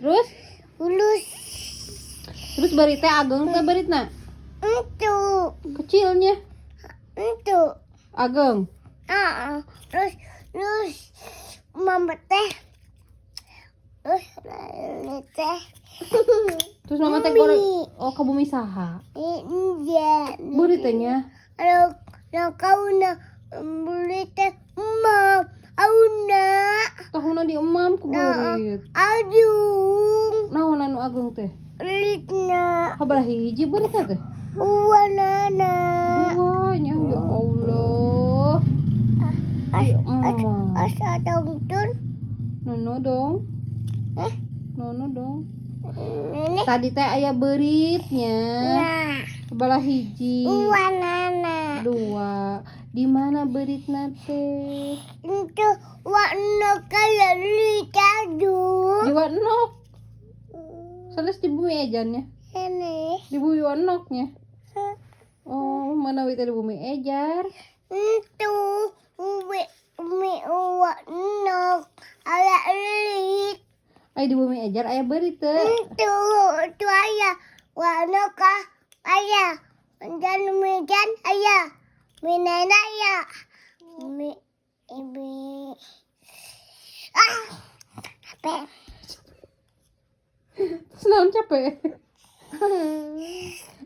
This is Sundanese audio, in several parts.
Terus? Ulus. Terus beurit teh ageng teh beuritna? Itu. Kecilnya. Itu. Ageng. Ah, terus terus mama teh terus ini teh. Terus mama teh Bumi. Goreng. Oh, ke bumi saha? Iya. Beurit teh nya. Aduh, nah kau na beli teh mam, auna. Tahuna di emam ku Nah. beurit. Ajung. Naon anu ageng teh? Litna. Sabaraha hiji beurit teh? Uwanana. Dua nya, ya Allah. As Ya as emam. Asa dong tun. Nono dong. Eh? Nono dong. Ini. Tadi teh aya beuritnya. Nah, Sabaraha hiji? uwanana. Dua. Di mana beuritna teh? Itu warna kayak litadu. Di Wanok. Sanes di bumi ejannya. Ini. Di bumi Wanoknya. Oh, mana teh di bumi ejar? Itu umi umi warna kayak lit. Aya di bumi ejar aya beurit teh? Itu ayah warna kah ayah dan mejan ayah minana ayah mi ibi ah capek. Terus naon capek?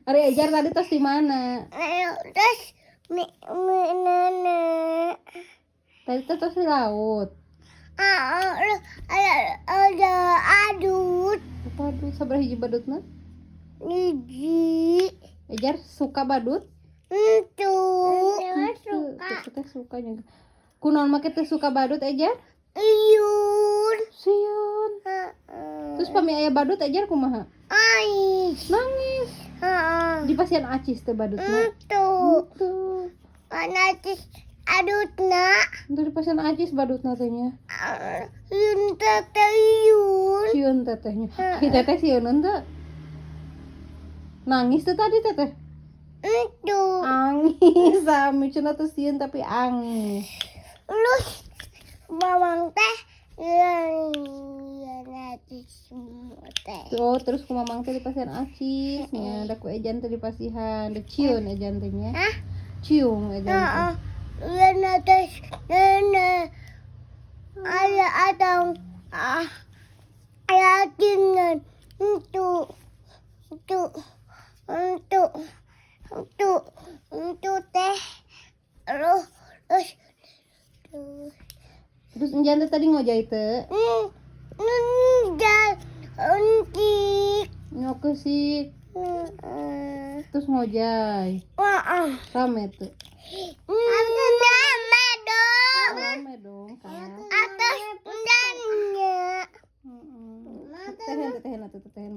Ari ejar tadi tos di mana? Ayo, terus mi mi nana. Tadi teh tos di laut. Ah, ada ada adut. Badut, sabaraha hiji badutna? Hiji. Ejar suka badut? Itu. Suka. Teh suka juga. Kunaon make teh suka badut, Ejar? Iyun. Sieun. Terus pami aya badut, Ejar kumaha? Ais. Nangis. Heeh. Di pasihan acis teh badutna. Itu. Tuh. Acis adutna. Itu di pasihan acis badutna teh nya. Yun teteh yun. Sieun tetehnya. Hi, teteh sieun teu? Nangis teh tadi teteh? Itu. Angis sami cenah teh sieun tapi angis. Terus bawang teh yang acis semua teh. Tuh, terus ku mamang teh dipasihan acis nya, da ku ejan teh dipasihan, da ciun ejan teh nya. Hah? Ciung ejan teh. Heeh. Yan atas nene. Ada atau ah ada dengan itu itu teh terus terus terus. Terus enjan teh tadi ngojay teu? Enggak entik. Nyokesik, terus ngojay. Wah. Rame tuh. Nama dong. Rame dong kan. Atas dannya. Tetehen, tetehen atuh, tetehen.